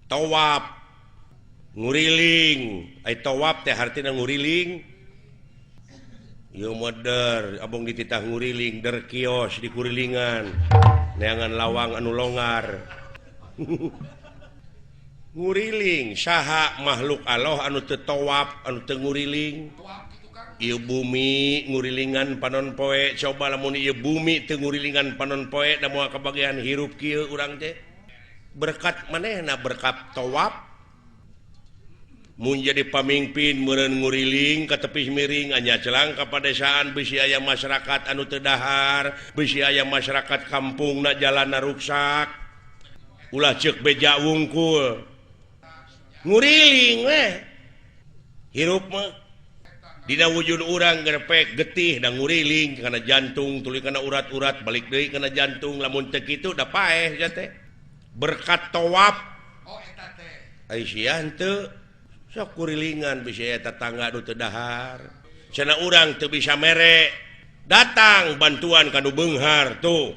Tawaf nguriling, ai tawaf teh hartina nguriling. Ieu meder abong dititah nguriling der kios di kurilingan. Neangan lawang anu longar. Nguriling saha makhluk Allah anu teu tawaf anu teu nguriling. Ieu bumi ngurilingan panon poe, coba lamun ieu bumi teu ngurilingan panon poe da moal kabagian hirup kieu urang teh. Berkat manehna berkat tawaf. Mun jadi pamimpin meureun nguriling ka tepih miring anya celang ka padesaan bisi aya masyarakat anu teu dahar, bisi aya masyarakat kampungna jalanna ruksak. Ulah ceuk beja wungkul. Nguriling weh. Hirup mah dina wujud urang gerpek getih da nguriling kana jantung tuluy kana urat-urat balik deui kana jantung lamun teu kitu da paeh sia teh. Berkat tawaf. Oh eta teh. Ai sia henteu sok kurilingan bisa aya tetangga nu teu dahar. Cenah urang teu bisa mere. Datang bantuan ka nu beunghar tuh.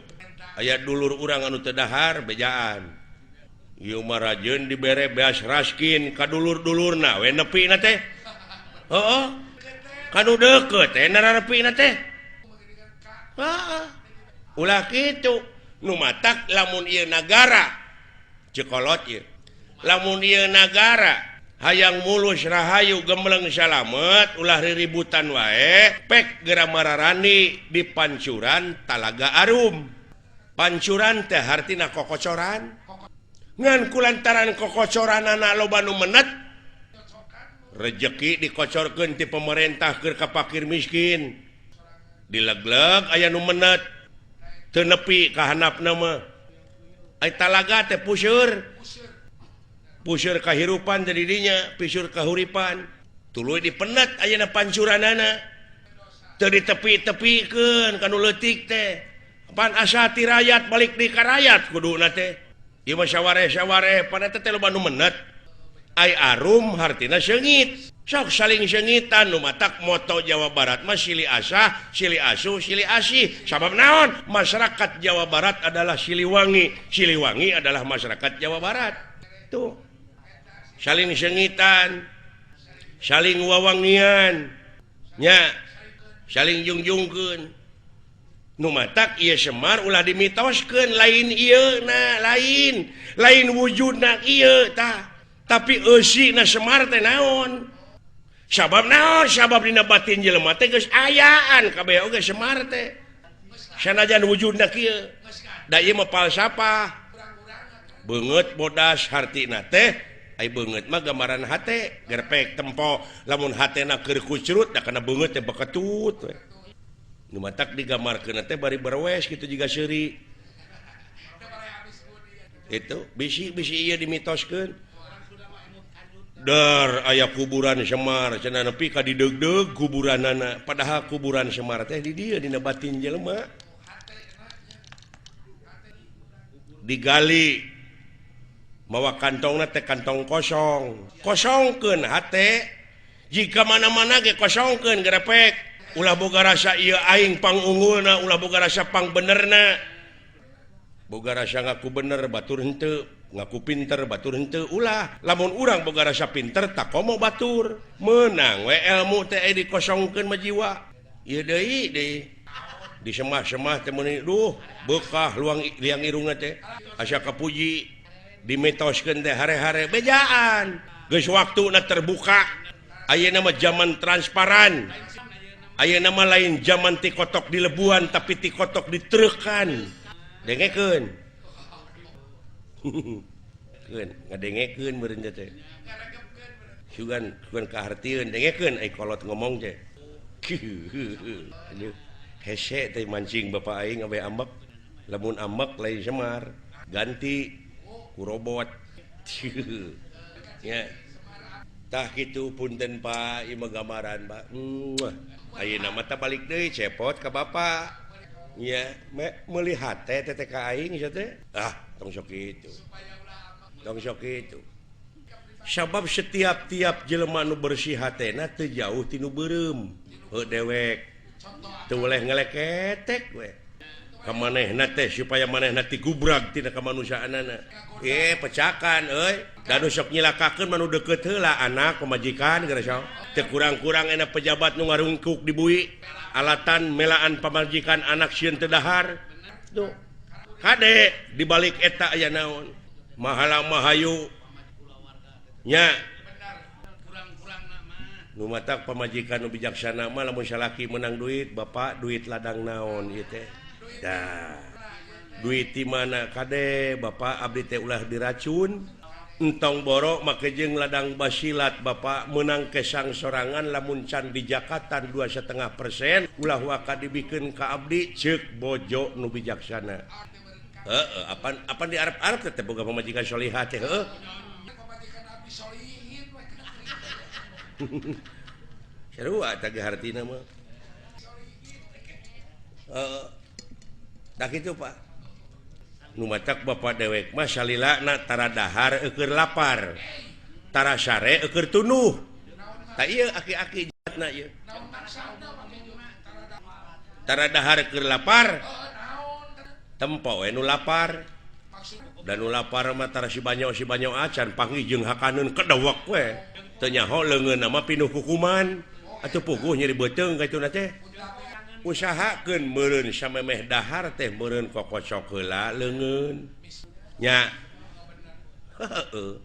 Aya dulur urang anu teu dahar bejaan. Ieu mah rajeun dibere beas raskin ka dulur-dulurna we nepina teh. Heeh. Ka nu deukeut teh nararepina teh. Heeh. Ulah kitu nu matak lamun ieu nagara ceuk kolot ieu. Lamun ieu nagara hayang mulus rahayu gemleng salamet ulah riributan wae pek geura mararani di pancuran Talaga Arum. Pancuran teh hartina kokocoran. Ngan kulantaran kokocoranana loba nu menet rejeki dikocorkeun ti pemerintah keur ka fakir miskin. Dilegleg aya nu menet teu nepi ka handapna mah. Ai talaga teh puseur. Puseur kahirupan teh di dinya, pisur kahuripan. Tuluy dipenet ayeuna pancuranana. Teu ditepi-tepikeun ka nu leutik teh. Pan asa ti rakyat balik deui ka rakyat kuduna teh. Ieu mah sawareh-sawareh pan eta teh loba nu menet. Ai arum hartina seungit. Sok saling seungitan nu matak moto Jawa Barat mah silih asah, silih asuh, silih asih. Sabab naon? Masyarakat Jawa Barat adalah Siliwangi. Siliwangi adalah masyarakat Jawa Barat. Tuh. Saling sengitan, saling wawangian, nya, saling jungjungkeun. Nu matak ieu Semar ulah dimitoskeun lain ieu na lain, lain wujudna ieu tah. Tapi eusina Semar teh naon? Sabab naon? Sabab dina batin jelema teh geus ayaan kabeh oge Semar teh. Sanajan wujudna kieu. Da ieu mah falsafah. Beungeut bodas hartina teh ai beungeut mah gambaran hate gerpek tempo lamun hatena keur kucrut da kana beungeut teh beketut we. Nu matak digambarkeun teh bari berwes kitu jiga seuri. Itu bisi-bisi ieu dimitoskeun. Dar aya kuburan Semar cenah nepi ka dideugdeug kuburanana padahal kuburan Semar teh di dieu dina batin jelema. Digali mawa kantongna teh kantong kosong. Kosongkeun hate. Jika mana-mana ge kosongkeun gerepek. Ulah boga rasa ieu aing pangunggulna, ulah boga rasa pangbenerna. Boga rasa ngaku bener batur henteu, ngaku pinter batur henteu ulah. Lamun urang boga rasa pinter tak komo batur. Meunang we elmu teh dikosongkeun mah jiwa. Ieu deui deui. Disemah-semah teh meuni duh beukah luang liang irungna teh. Asa kapuji. Dimitoskeun teh hare-hare bejaan. Geus waktuna terbuka. Ayeuna mah zaman transparan. Ayeuna mah lain zaman ti kotok di lebuhan tapi ti kotok ditereukan. Dengekeun. Keun ngadengekeun meureun teh. Sugan sugan kahartieun dengekeun ai kolot ngomong teh. Aduh, hese teh mancing bapak aing abe ambek. Lamun ambek lain Semar, ganti ku robot. Ya. Tah kitu punten Pak, ieu mah gambaran Pak. Ayeuna mah tah balik deui cepot ka bapak. Nya, meuli hate teh ka aing sia teh. Ah, tong sok kitu. Tong sok kitu. Sabab setiap-tiap jelema nu bersih hatena teu jauh ti nu beureum. Heuh dewek. Teu boleh ngeleketek we. Ka manehna teh supaya manehna tigubrag tina kamanusiaanana. Pecakan euy. Da nu sok nyilakakeun mah nu deukeut heula anak pamajikan geura sok. Teu kurang-kurang enak pejabat nu ngarungkuk di bui. Alatan melaan pamajikan anak sieun teu dahar. Tuh. Kade dibalik eta aya naon? Mahala mahayu. Nya. Nu matak pamajikan nu bijaksana mah lamun salaki menang duit, bapak duit ladang naon ieu teh. Dah. Duit di mana kade bapak abdi teh ulah diracun. Entong borok make jeung ladang basilat bapak menang kesang sorangan lamun can dijakatan 2,5% ulah waka dibikeun ka abdi ceuk bojo nu bijaksana. Heeh, apan di Arab-Arab teh boga pamajikan solihah teh heuh. Sarua tah ge hartina mah. Heeh. Tah kitu Pak. Nu matak bapak dewek mah salilana tara dahar eueur lapar. Tara sare eueur tunuh. Tah ieu aki-aki jahatna ieu. Tara dahar keur lapar. Tempo we nu lapar. Dan nu lapar mah tara si banyo acan panggih jeung hakaneun kedewek we. Teu nyaho leungeunna mah pinuh kukuman. Atuh puguh nyeri beuteung ka ituna teh. Usahakeun meureun samemeh dahar teh meureun kokocok heula leungeun. Nya. Heueuh.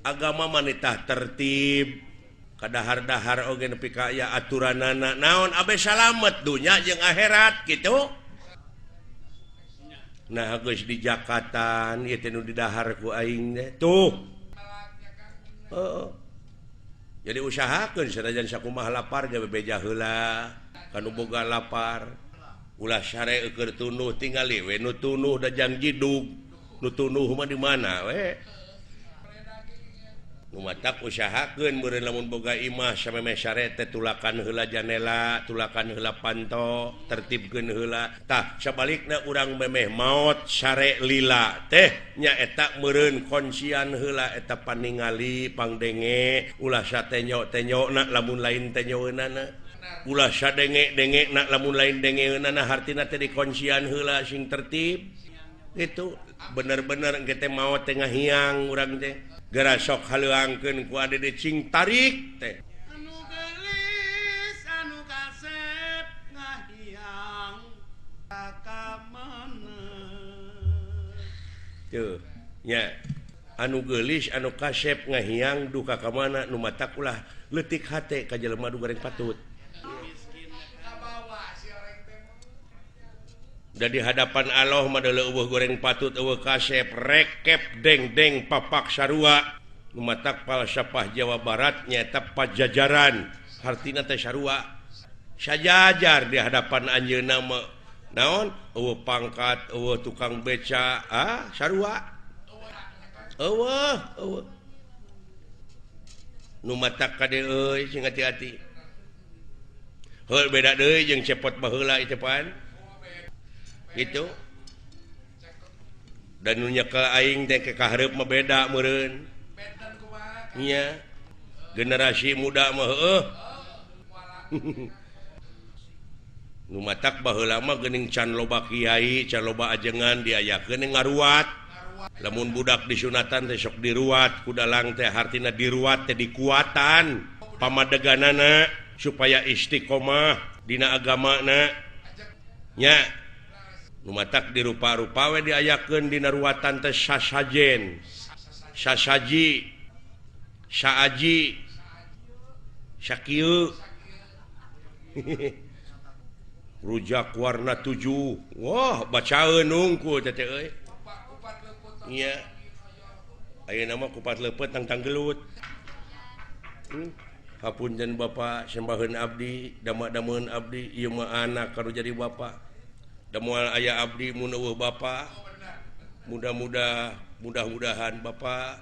Agama manitah tertib. Kadahar-dahar oge nepi ka aya aturanana. Naon abe salamet dunya jeung akhirat kitu. Nah geus di Jakatan ieu teh nu didahar ku aing teh. Tuh. Heeh. Jadi usahakeun sanajan sakumaha lapar ge bebeja heula. Kanu boga lapar ulah sare eueur tunuh tingali we nu tunuh da jang jidug nu tunuh mah di mana we nu matak usahakeun meureun lamun boga imah samemeh sare teh tulakan heula janela tulakan heula panto tertibkeun heula tah sabalikna urang memeh maot sare lila teh nyaeta meureun koncian heula eta paningali pangdenge ulah satenyo-tenyona lamun lain tenyoeunana ulah sadenge-denge nak lamun lain dengeunana hartina teh dikoncian heula sing tertib itu bener-bener engke teh maot teh ngahiang urang teh geura sok haleuangkeun ku adede cing tarik teh anu geulis anu kasep ngahiang ka mana tuh nya anu geulis anu kasep ngahiang duka ka mana nu matak ulah leutik hate ka jelema nu goreng patut. Da di hadapan Allah mah eueuh goreng patut eueuh kasep rekep deng-deng papak sarua. Nu matak falsafah Jawa Barat nyaeta pajajaran hartina teh sarua. Sajajar di hadapan anjeunna mah naon eueuh pangkat eueuh tukang beca ah sarua. Eueuh eueuh. Nu matak kade euy sing hati-hati. Heul beda deui jeung cepot baheula ieu pan. Gitu dan nu nyekel aing teh ke kahareup mah beda meureun nya generasi muda mah heueuh nu matak baheula mah geuning can loba kiai can loba ajengan diayakeun ngaruat lamun budak disunatan teh sok diruat ku dalang teh hartina diruat teh dikuatan pamadeganana supaya istiqomah dina agamana nya nu matak dirupa-rupa we diayakeun dina ruatan teh sasajen sasaji saaji sakieu rujak warna 7 wah bacaeun nungku teh euy nya ayeuna mah kupat leupeut tangtang gelut. Hapunten bapak sembaheun abdi dama-dameun abdi ieu mah anak kanu jadi bapak. Da moal aya abdi mun eueuh bapa. Mudah-mudah mudah-mudahan bapak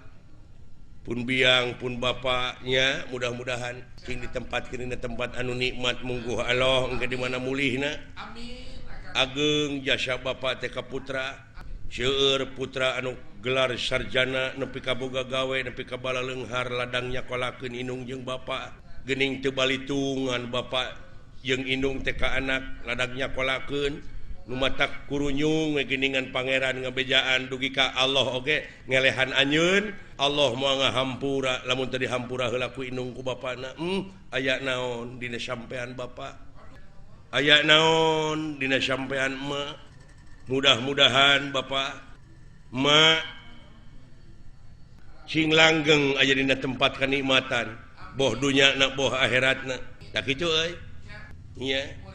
pun biang pun bapaknya mudah-mudahan sing ditempatkeun dina tempat anu nikmat mungguh Allah engke di mana mulihna. Amin. Ageng jasa bapak teh ka putra. Seueur putra anu gelar sarjana nepi ka boga gawe nepi ka balaleunghar ladang nyakolakeun indung jeung bapa. Geuning teu balitungan bapa jeung indung teh ka anak ladang nyakolakeun. Nu matak kurunyung geningan pangeran ngebejaan dugi ka Allah oge ngelehan anjeun Allah moal ngahampura lamun teu dihampura heula ku indung ku bapana. Aya naon dina sampean bapa, aya naon dina sampean emak. Mudah-mudahan bapa emak sing langgeng aya dina tempat kenikmatan boh dunyana boh akhiratna. Tak kitu euy. Iya.